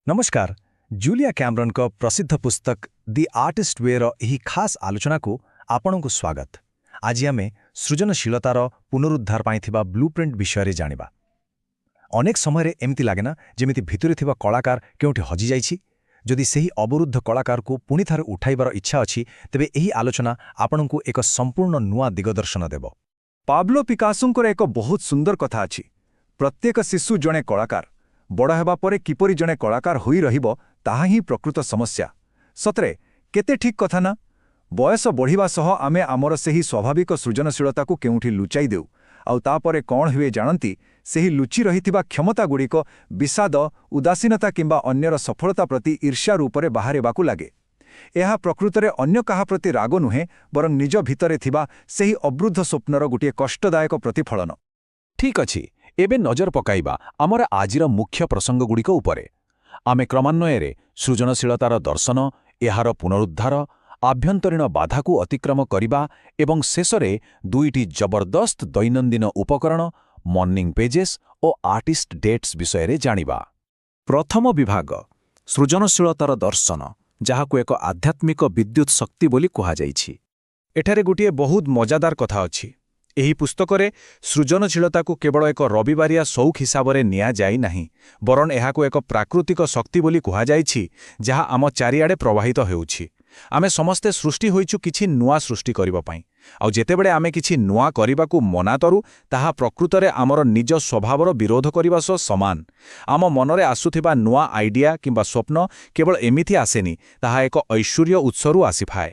ନମସ୍କାର। ଜୁଲିଆ କ୍ୟାମରନଙ୍କ ପ୍ରସିଦ୍ଧ ପୁସ୍ତକ ଦି ଆର୍ଟିଷ୍ଟ ୱେର ଏହି ଖାସ୍ ଆଲୋଚନାକୁ ଆପଣଙ୍କୁ ସ୍ୱାଗତ। ଆଜି ଆମେ ସୃଜନଶୀଳତାର ପୁନରୁଦ୍ଧାର ପାଇଁ ଥିବା ବ୍ଲୁପ୍ରିଣ୍ଟ ବିଷୟରେ ଜାଣିବା। ଅନେକ ସମୟରେ ଏମିତି ଲାଗେ ନା, ଯେମିତି ଭିତରେ ଥିବା କଳାକାର କେଉଁଠି ହଜିଯାଇଛି। ଯଦି ସେହି ଅବରୁଦ୍ଧ କଳାକାରକୁ ପୁଣି ଥରେ ଉଠାଇବାର ଇଚ୍ଛା ଅଛି, ତେବେ ଏହି ଆଲୋଚନା ଆପଣଙ୍କୁ ଏକ ସମ୍ପୂର୍ଣ୍ଣ ନୂଆ ଦିଗଦର୍ଶନ ଦେବ। ପାବ୍ଲୋ ପିକାସୋଙ୍କର ଏକ ବହୁତ ସୁନ୍ଦର କଥା ଅଛି, "ପ୍ରତ୍ୟେକ ଶିଶୁ ଜଣେ କଳାକାର। ବଡ଼ ହେବା ପରେ କିପରି ଜଣେ କଳାକାର ହୋଇ ରହିବ, ତାହା ହିଁ ପ୍ରକୃତ ସମସ୍ୟା।" ସତରେ କେତେ ଠିକ୍ କଥା ନା? ବୟସ ବଢ଼ିବା ସହ ଆମେ ଆମର ସେହି ସ୍ୱାଭାବିକ ସୃଜନଶୀଳତାକୁ କେଉଁଠି ଲୁଚାଇ ଦେଉ। ଆଉ ତାପରେ କ'ଣ ହୁଏ ଜାଣନ୍ତି? ସେହି ଲୁଚି ରହିଥିବା କ୍ଷମତାଗୁଡ଼ିକ ବିଷାଦ, ଉଦାସୀନତା କିମ୍ବା ଅନ୍ୟର ସଫଳତା ପ୍ରତି ଈର୍ଷା ରୂପରେ ବାହାରିବାକୁ ଲାଗେ। ଏହା ପ୍ରକୃତରେ ଅନ୍ୟ କାହା ପ୍ରତି ରାଗ ନୁହେଁ, ବରଂ ନିଜ ଭିତରେ ଥିବା ସେହି ଅବରୁଦ୍ଧ ସ୍ୱପ୍ନର ଗୋଟିଏ କଷ୍ଟଦାୟକ ପ୍ରତିଫଳନ। ଠିକ୍ ଅଛି, ଏବେ ନଜର ପକାଇବା ଆମର ଆଜିର ମୁଖ୍ୟ ପ୍ରସଙ୍ଗଗୁଡ଼ିକ ଉପରେ। ଆମେ କ୍ରମାନ୍ୱୟରେ ସୃଜନଶୀଳତାର ଦର୍ଶନ, ଏହାର ପୁନରୁଦ୍ଧାର, ଆଭ୍ୟନ୍ତରୀଣ ବାଧାକୁ ଅତିକ୍ରମ କରିବା ଏବଂ ଶେଷରେ ଦୁଇଟି ଜବରଦସ୍ତ ଦୈନନ୍ଦିନ ଉପକରଣ, ମର୍ଣ୍ଣିଂ ପେଜେସ୍ ଓ ଆର୍ଟିଷ୍ଟ ଡେଟ୍ସ ବିଷୟରେ ଜାଣିବା। ପ୍ରଥମ ବିଭାଗ, ସୃଜନଶୀଳତାର ଦର୍ଶନ, ଯାହାକୁ ଏକ ଆଧ୍ୟାତ୍ମିକ ବିଦ୍ୟୁତ୍ ଶକ୍ତି ବୋଲି କୁହାଯାଇଛି। ଏଠାରେ ଗୋଟିଏ ବହୁତ ମଜାଦାର କଥା ଅଛି। ଏହି ପୁସ୍ତକରେ ସୃଜନଶୀଳତାକୁ କେବଳ ଏକ ରବିବାରିଆ ସଉକ ହିସାବରେ ନିଆଯାଇ ନାହିଁ, ବରଂ ଏହାକୁ ଏକ ପ୍ରାକୃତିକ ଶକ୍ତି ବୋଲି କୁହାଯାଇଛି, ଯାହା ଆମ ଚାରିଆଡ଼େ ପ୍ରବାହିତ ହେଉଛି। ଆମେ ସମସ୍ତେ ସୃଷ୍ଟି ହୋଇଛୁ କିଛି ନୂଆ ସୃଷ୍ଟି କରିବା ପାଇଁ। ଆଉ ଯେତେବେଳେ ଆମେ କିଛି ନୂଆ କରିବାକୁ ମନା କରୁ, ତାହା ପ୍ରକୃତରେ ଆମର ନିଜ ସ୍ୱଭାବର ବିରୋଧ କରିବା ସହ ସମାନ। ଆମ ମନରେ ଆସୁଥିବା ନୂଆ ଆଇଡିଆ କିମ୍ବା ସ୍ୱପ୍ନ କେବଳ ଏମିତି ଆସେନି, ତାହା ଏକ ଐଶ୍ୱରୀୟ ଉତ୍ସରୁ ଆସିଥାଏ।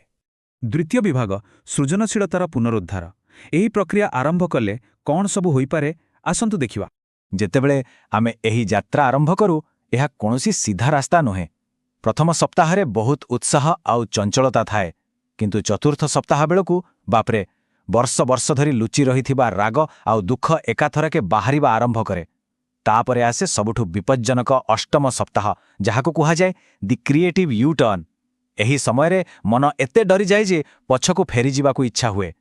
ଦ୍ୱିତୀୟ ବିଭାଗ, ସୃଜନଶୀଳତାର ପୁନରୁଦ୍ଧାର। ଏହି ପ୍ରକ୍ରିୟା ଆରମ୍ଭ କଲେ କ'ଣ ସବୁ ହୋଇପାରେ, ଆସନ୍ତୁ ଦେଖିବା। ଯେତେବେଳେ ଆମେ ଏହି ଯାତ୍ରା ଆରମ୍ଭ କରୁ, ଏହା କୌଣସି ସିଧା ରାସ୍ତା ନୁହେଁ। ପ୍ରଥମ ସପ୍ତାହରେ ବହୁତ ଉତ୍ସାହ ଆଉ ଚଞ୍ଚଳତା ଥାଏ, କିନ୍ତୁ ଚତୁର୍ଥ ସପ୍ତାହ ବେଳକୁ, ବାପରେ, ବର୍ଷ ବର୍ଷ ଧରି ଲୁଚି ରହିଥିବା ରାଗ ଆଉ ଦୁଃଖ ଏକାଥରକେ ବାହାରିବା ଆରମ୍ଭ କରେ। ତାପରେ ଆସେ ସବୁଠୁ ବିପଜ୍ଜନକ ଅଷ୍ଟମ ସପ୍ତାହ, ଯାହାକୁ କୁହାଯାଏ ଦି କ୍ରିଏଟିଭ୍ you turn. ଏହି ସମୟରେ ମନ ଏତେ ଡରିଯାଏ ଯେ ପଛକୁ ଫେରିଯିବାକୁ ଇଚ୍ଛା ହୁଏ।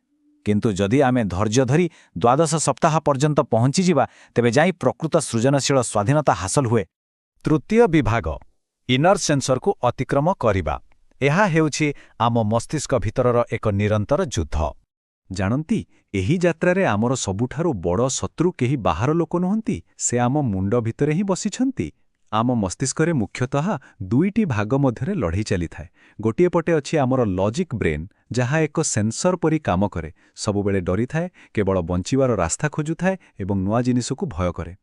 କିନ୍ତୁ ଯଦି ଆମେ ଧୈର୍ଯ୍ୟ ଧରି ଦ୍ୱାଦଶ ସପ୍ତାହ ପର୍ଯ୍ୟନ୍ତ ପହଞ୍ଚିଯିବା, ତେବେ ଯାଇ ପ୍ରକୃତ ସୃଜନଶୀଳ ସ୍ୱାଧୀନତା ହାସଲ ହୁଏ। ତୃତୀୟ ବିଭାଗ, ଇନର ସେନ୍ସରକୁ ଅତିକ୍ରମ କରିବା। ଏହା ହେଉଛି ଆମ ମସ୍ତିଷ୍କ ଭିତରର ଏକ ନିରନ୍ତର ଯୁଦ୍ଧ। ଜାଣନ୍ତି, ଏହି ଯାତ୍ରାରେ ଆମର ସବୁଠାରୁ ବଡ଼ ଶତ୍ରୁ କେହି ବାହାର ଲୋକ ନୁହନ୍ତି, ସେ ଆମ ମୁଣ୍ଡ ଭିତରେ ହିଁ ବସିଛନ୍ତି। ଆମ ମସ୍ତିଷ୍କରେ ମୁଖ୍ୟତଃ ଦୁଇଟି ଭାଗ ମଧ୍ୟରେ ଲଢ଼େଇ ଚାଲିଥାଏ। ଗୋଟିଏ ପଟେ ଅଛି ଆମର ଲଜିକ୍ ବ୍ରେନ୍, ଯାହା ଏକ ସେନ୍ସର ପରି କାମ କରେ, ସବୁବେଳେ ଡରିଥାଏ, କେବଳ ବଞ୍ଚିବାର ରାସ୍ତା ଖୋଜୁଥାଏ ଏବଂ ନୂଆ ଜିନିଷକୁ ଭୟ କରେ।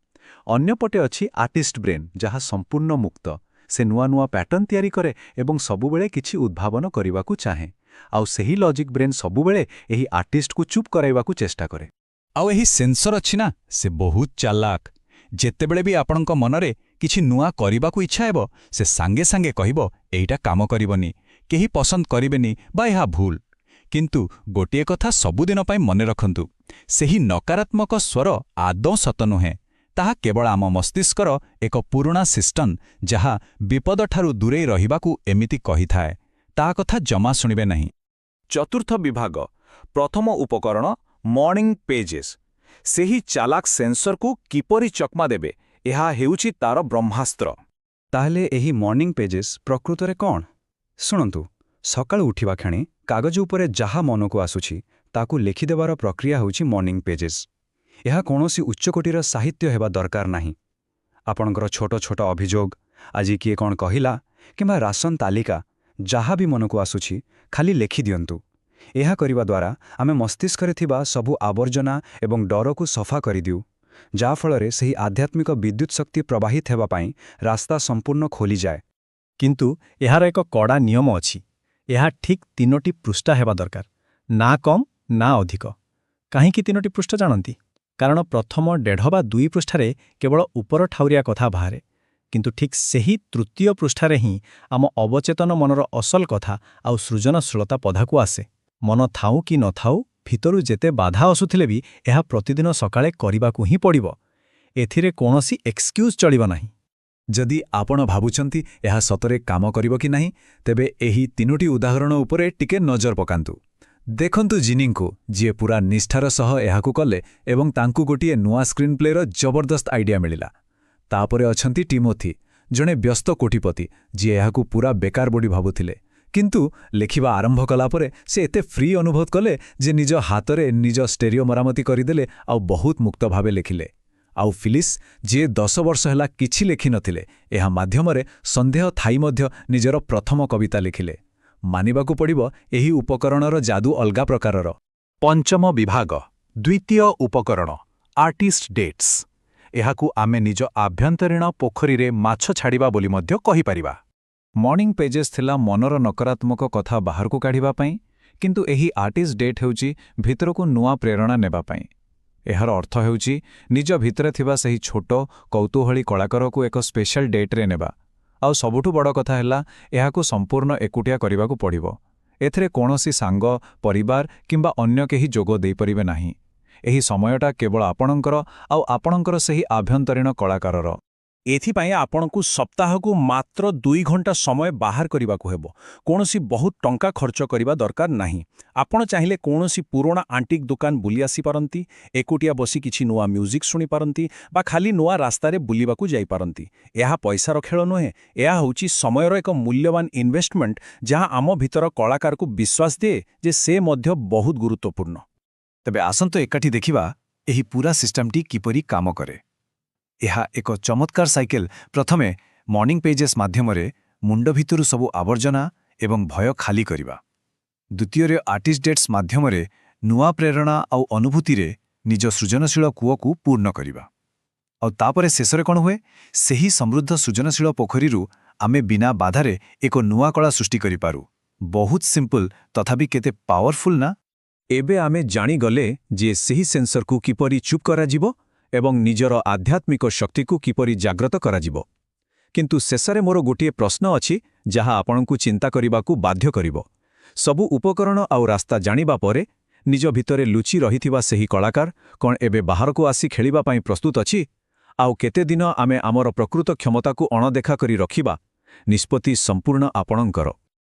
ଅନ୍ୟପଟେ ଅଛି ଆର୍ଟିଷ୍ଟ ବ୍ରେନ୍, ଯାହା ସମ୍ପୂର୍ଣ୍ଣ ମୁକ୍ତ। ସେ ନୂଆ ନୂଆ ପ୍ୟାଟର୍ନ ତିଆରି କରେ ଏବଂ ସବୁବେଳେ କିଛି ଉଦ୍ଭାବନ କରିବାକୁ ଚାହେଁ। ଆଉ ସେହି ଲଜିକ୍ ବ୍ରେନ୍ ସବୁବେଳେ ଏହି ଆର୍ଟିଷ୍ଟକୁ ଚୁପ୍ କରାଇବାକୁ ଚେଷ୍ଟା କରେ। ଆଉ ଏହି ସେନ୍ସର ଅଛି ନା, ସେ ବହୁତ ଚାଲାକ। ଯେତେବେଳେ ବି ଆପଣଙ୍କ ମନରେ କିଛି ନୂଆ କରିବାକୁ ଇଚ୍ଛା ହେବ, ସେ ସାଙ୍ଗେ ସାଙ୍ଗେ କହିବ, "ଏଇଟା କାମ କରିବନି, କେହି ପସନ୍ଦ କରିବେନି ବା ଏହା ଭୁଲ।" କିନ୍ତୁ ଗୋଟିଏ କଥା ସବୁଦିନ ପାଇଁ ମନେ ରଖନ୍ତୁ, ସେହି ନକାରାତ୍ମକ ସ୍ୱର ଆଦୌ ସତ ନୁହେଁ। ତାହା କେବଳ ଆମ ମସ୍ତିଷ୍କର ଏକ ପୁରୁଣା ସିଷ୍ଟମ, ଯାହା ବିପଦଠାରୁ ଦୂରେଇ ରହିବାକୁ ଏମିତି କହିଥାଏ। ତା କଥା ଜମା ଶୁଣିବେ ନାହିଁ। ଚତୁର୍ଥ ବିଭାଗ, ପ୍ରଥମ ଉପକରଣ, ମର୍ଣ୍ଣିଂ ପେଜେସ୍। ସେହି ଚାଲାକ ସେନ୍ସରକୁ କିପରି ଚକମା ଦେବେ, ଏହା ହେଉଛି ତାର ବ୍ରହ୍ମାସ୍ତ୍ର। ତାହେଲେ ଏହି ମର୍ଣ୍ଣିଂ ପେଜେସ୍ ପ୍ରକୃତରେ କ'ଣ? ଶୁଣନ୍ତୁ, ସକାଳୁ ଉଠିବା କ୍ଷଣି କାଗଜ ଉପରେ ଯାହା ମନକୁ ଆସୁଛି, ତାକୁ ଲେଖିଦେବାର ପ୍ରକ୍ରିୟା ହେଉଛି ମର୍ଣ୍ଣିଂ ପେଜେସ୍। ଏହା କୌଣସି ଉଚ୍ଚକୋଟୀର ସାହିତ୍ୟ ହେବା ଦରକାର ନାହିଁ। ଆପଣଙ୍କର ଛୋଟ ଛୋଟ ଅଭିଯୋଗ, ଆଜି କିଏ କ'ଣ କହିଲା କିମ୍ବା ରାସନ ତାଲିକା, ଯାହା ବି ମନକୁ ଆସୁଛି, ଖାଲି ଲେଖିଦିଅନ୍ତୁ। ଏହା କରିବା ଦ୍ୱାରା ଆମେ ମସ୍ତିଷ୍କରେ ଥିବା ସବୁ ଆବର୍ଜନା ଏବଂ ଡରକୁ ସଫା କରିଦିଉ, ଯାହାଫଳରେ ସେହି ଆଧ୍ୟାତ୍ମିକ ବିଦ୍ୟୁତ୍ ଶକ୍ତି ପ୍ରବାହିତ ହେବା ପାଇଁ ରାସ୍ତା ସମ୍ପୂର୍ଣ୍ଣ ଖୋଲିଯାଏ। କିନ୍ତୁ ଏହାର ଏକ କଡ଼ା ନିୟମ ଅଛି। ଏହା ଠିକ୍ ତିନୋଟି ପୃଷ୍ଠା ହେବା ଦରକାର, ନା କମ୍ ନା ଅଧିକ। କାହିଁକି ତିନୋଟି ପୃଷ୍ଠା ଜାଣନ୍ତି? କାରଣ ପ୍ରଥମ ଦେଢ଼ ବା ଦୁଇ ପୃଷ୍ଠାରେ କେବଳ ଉପର ଠାଉରିଆ କଥା ବାହାରେ, କିନ୍ତୁ ଠିକ୍ ସେହି ତୃତୀୟ ପୃଷ୍ଠାରେ ହିଁ ଆମ ଅବଚେତନ ମନର ଅସଲ କଥା ଆଉ ସୃଜନଶୀଳତା ପଦାକୁ ଆସେ। ମନ ଥାଉ କି ନଥାଉ, ଭିତରୁ ଯେତେ ବାଧା ଆସୁଥିଲେ ବି ଏହା ପ୍ରତିଦିନ ସକାଳେ କରିବାକୁ ହିଁ ପଡ଼ିବ। ଏଥିରେ କୌଣସି ଏକ୍ସକ୍ୟୁଜ୍ ଚଳିବ ନାହିଁ। ଯଦି ଆପଣ ଭାବୁଛନ୍ତି ଏହା ସତରେ କାମ କରିବ କି ନାହିଁ, ତେବେ ଏହି ତିନୋଟି ଉଦାହରଣ ଉପରେ ଟିକେ ନଜର ପକାନ୍ତୁ। ଦେଖନ୍ତୁ ଜିନିଙ୍କୁ, ଯିଏ ପୂରା ନିଷ୍ଠାର ସହ ଏହାକୁ କଲେ ଏବଂ ତାଙ୍କୁ ଗୋଟିଏ ନୂଆ ସ୍କ୍ରିନ୍ ପ୍ଲେର ଜବରଦସ୍ତ ଆଇଡିଆ ମିଳିଲା। ତାପରେ ଅଛନ୍ତି ଟିମୋଥି, ଜଣେ ବ୍ୟସ୍ତ କୋଟିପତି, ଯିଏ ଏହାକୁ ପୂରା ବେକାର ବୋଲି ଭାବୁଥିଲେ। କିନ୍ତୁ ଲେଖିବା ଆରମ୍ଭ କଲା ପରେ ସେ ଏତେ ଫ୍ରି ଅନୁଭବ କଲେ ଯେ ନିଜ ହାତରେ ନିଜ ଷ୍ଟେରିଓ ମରାମତି କରିଦେଲେ ଆଉ ବହୁତ ମୁକ୍ତ ଭାବେ ଲେଖିଲେ। ଆଉ ଫିଲିସ୍, ଯିଏ 10 ବର୍ଷ ହେଲା କିଛି ଲେଖିନଥିଲେ, ଏହା ମାଧ୍ୟମରେ ସନ୍ଦେହ ଥାଇ ମଧ୍ୟ ନିଜର ପ୍ରଥମ କବିତା ଲେଖିଲେ। ମାନିବାକୁ ପଡ଼ିବ, ଏହି ଉପକରଣର ଯାଦୁ ଅଲଗା ପ୍ରକାରର। ପଞ୍ଚମ ବିଭାଗ, ଦ୍ୱିତୀୟ ଉପକରଣ, ଆର୍ଟିଷ୍ଟ ଡେଟ୍ସ। ଏହାକୁ ଆମେ ନିଜ ଆଭ୍ୟନ୍ତରୀଣ ପୋଖରୀରେ ମାଛ ଛାଡ଼ିବା ବୋଲି ମଧ୍ୟ କହିପାରିବା। ମର୍ଣ୍ଣିଂ ପେଜେସ୍ ଥିଲା ମନର ନକାରାତ୍ମକ କଥା ବାହାରକୁ କାଢ଼ିବା ପାଇଁ, କିନ୍ତୁ ଏହି ଆର୍ଟିଷ୍ଟ ଡେଟ୍ ହେଉଛି ଭିତରକୁ ନୂଆ ପ୍ରେରଣା ନେବା ପାଇଁ। ଏହାର ଅର୍ଥ ହେଉଛି ନିଜ ଭିତରେ ଥିବା ସେହି ଛୋଟ କୌତୂହଳୀ କଳାକାରକୁ ଏକ ସ୍ପେଶାଲ ଡେଟ୍ରେ ନେବା। ଆଉ ସବୁଠୁ ବଡ଼ କଥା ହେଲା, ଏହାକୁ ସମ୍ପୂର୍ଣ୍ଣ ଏକୁଟିଆ କରିବାକୁ ପଡ଼ିବ। ଏଥିରେ କୌଣସି ସାଙ୍ଗ, ପରିବାର କିମ୍ବା ଅନ୍ୟ କେହି ଯୋଗ ଦେଇପାରିବେ ନାହିଁ। ଏହି ସମୟଟା କେବଳ ଆପଣଙ୍କର ଆଉ ଆପଣଙ୍କର ସେହି ଆଭ୍ୟନ୍ତରୀଣ କଳାକାରର। ଏଥିପାଇଁ ଆପଣଙ୍କୁ ସପ୍ତାହକୁ ମାତ୍ର 2 ଘଣ୍ଟା ସମୟ ବାହାର କରିବାକୁ ହେବ। କୌଣସି ବହୁତ ଟଙ୍କା ଖର୍ଚ୍ଚ କରିବା ଦରକାର ନାହିଁ। ଆପଣ ଚାହିଁଲେ କୌଣସି ପୁରୁଣା ଆଣ୍ଟିକ୍ ଦୋକାନ ବୁଲି ଆସିପାରନ୍ତି, ଏକୁଟିଆ ବସି କିଛି ନୂଆ ମ୍ୟୁଜିକ୍ ଶୁଣିପାରନ୍ତି ବା ଖାଲି ନୂଆ ରାସ୍ତାରେ ବୁଲିବାକୁ ଯାଇପାରନ୍ତି। ଏହା ପଇସାର ଖେଳ ନୁହେଁ, ଏହା ହେଉଛି ସମୟର ଏକ ମୂଲ୍ୟବାନ ଇନଭେଷ୍ଟମେଣ୍ଟ, ଯାହା ଆମ ଭିତର କଳାକାରକୁ ବିଶ୍ୱାସ ଦିଏ ଯେ ସେ ମଧ୍ୟ ବହୁତ ଗୁରୁତ୍ୱପୂର୍ଣ୍ଣ। ତେବେ ଆସନ୍ତୁ ଏକାଠି ଦେଖିବା ଏହି ପୂରା ସିଷ୍ଟମଟି କିପରି କାମ କରେ। ଏହା ଏକ ଚମତ୍କାର ସାଇକେଲ। ପ୍ରଥମେ ମର୍ଣ୍ଣିଂ ପେଜେସ୍ ମାଧ୍ୟମରେ ମୁଣ୍ଡ ଭିତରୁ ସବୁ ଆବର୍ଜନା ଏବଂ ଭୟ ଖାଲି କରିବା। ଦ୍ୱିତୀୟରେ ଆର୍ଟିଷ୍ଟ ଡେଟ୍ସ ମାଧ୍ୟମରେ ନୂଆ ପ୍ରେରଣା ଆଉ ଅନୁଭୂତିରେ ନିଜ ସୃଜନଶୀଳ କୂଅକୁ ପୂର୍ଣ୍ଣ କରିବା। ଆଉ ତାପରେ ଶେଷରେ କ'ଣ ହୁଏ? ସେହି ସମୃଦ୍ଧ ସୃଜନଶୀଳ ପୋଖରୀରୁ ଆମେ ବିନା ବାଧାରେ ଏକ ନୂଆ କଳା ସୃଷ୍ଟି କରିପାରୁ। ବହୁତ ସିମ୍ପଲ, ତଥାପି କେତେ ପାୱାରଫୁଲ୍ ନା? ଏବେ ଆମେ ଜାଣିଗଲେ ଯେ ସେହି ସେନ୍ସରକୁ କିପରି ଚୁପ୍ କରାଯିବ ଏବଂ ନିଜର ଆଧ୍ୟାତ୍ମିକ ଶକ୍ତିକୁ କିପରି ଜାଗ୍ରତ କରାଯିବ। କିନ୍ତୁ ଶେଷରେ ମୋର ଗୋଟିଏ ପ୍ରଶ୍ନ ଅଛି, ଯାହା ଆପଣଙ୍କୁ ଚିନ୍ତା କରିବାକୁ ବାଧ୍ୟ କରିବ। ସବୁ ଉପକରଣ ଆଉ ରାସ୍ତା ଜାଣିବା ପରେ ନିଜ ଭିତରେ ଲୁଚି ରହିଥିବା ସେହି କଳାକାର କ'ଣ ଏବେ ବାହାରକୁ ଆସି ଖେଳିବା ପାଇଁ ପ୍ରସ୍ତୁତ ଅଛି? ଆଉ କେତେ ଦିନ ଆମେ ଆମର ପ୍ରକୃତ କ୍ଷମତାକୁ ଅଣଦେଖା କରି ରଖିବା? ନିଷ୍ପତ୍ତି ସମ୍ପୂର୍ଣ୍ଣ ଆପଣଙ୍କର।